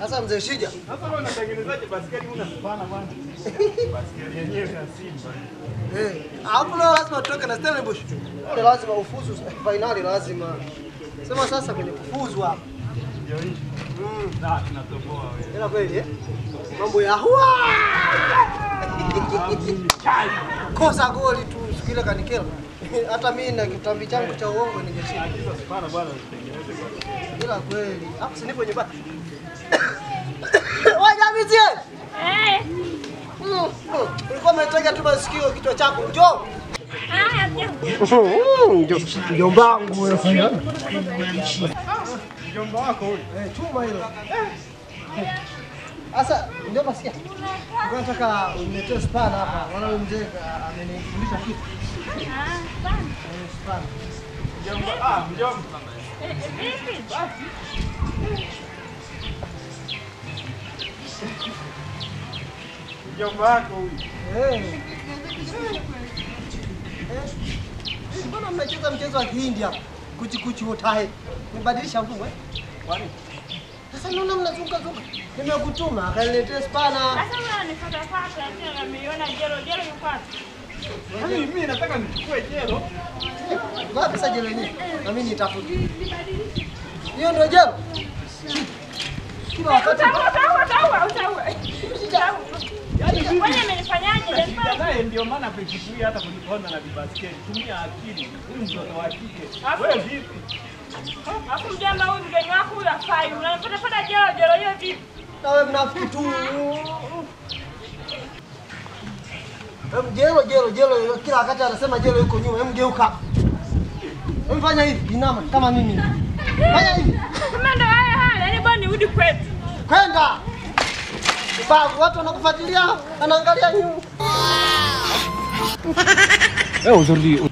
Sasa mzee Shija. Sasa wewe unatengenezaje basikeli una spana bwana? Basikeli yenyewe ya Simba. Eh, hapo leo lazima tutoke na Stellenbosch. Ule lazima ufuzu finali lazima. Sema sasa kwenye kufuzu hapa. Ndio hii. Na tunatoboa wewe. Ila kweli eh? Mambo ya huwa. Kosa goli tu siku ile kanikela. Hata mimi na kitambi changu cha uongo ningeshinda. Agiza spana bwana utengeneze kwa. Ila kweli. Hapo si nipo nyumbani. Wewe eh. Ulikuwa umetega tu masikio kichwa chako. Njoo. Haya, njoo. Mjomba wangu wewe. Mjomba wako huyu. Eh, chuma hilo. Sasa mjomba sikia. Nilikuwa nataka uniletee spana hapa. Maana huyu mzee amenifundisha kitu. Ah, spana. Eh, spana. Mjomba, ah, mjomba. Vipi? Basi. Mjomba wako huyu. Eh. Mbona mnacheza mchezo wa Kihindi hapa? Kuchi kuchi hotahe. Nimebadilisha mfumo eh? Kwani? Sasa naona mnazunguka zunguka. Nimekutuma akaniletea spana. Sasa unanifuata fuata tena nimeiona jero jero yuko wapi? Yaani mimi nataka nichukue jero. Wapi sasa jero yenyewe? Na mimi nitafute. Hiyo ndio jero. Kila wakati utaua. Yaani vipi? Kwani amenifanyaje? Naye ndio maana kuifikiria hata kujiponda na bibaskeli. Tumia akili. Huyu mtoto wa kike. Wewe vipi? Alafu mjomba huyu mgeni wako huyu afai. Unanifuata fuata jero jero hiyo vipi? Na wewe mnafiki tu. Jero jero jero kila wakati anasema jero yuko nyuma. Hem geuka. Hem fanya hivi, inama kama mimi. Fanya hivi. Kama ndo haya haya, yaani bwana nirudi kwetu. Kwenda. Babu watu wanakufuatilia, anaangalia nyuma. Eh, aujourd'hui.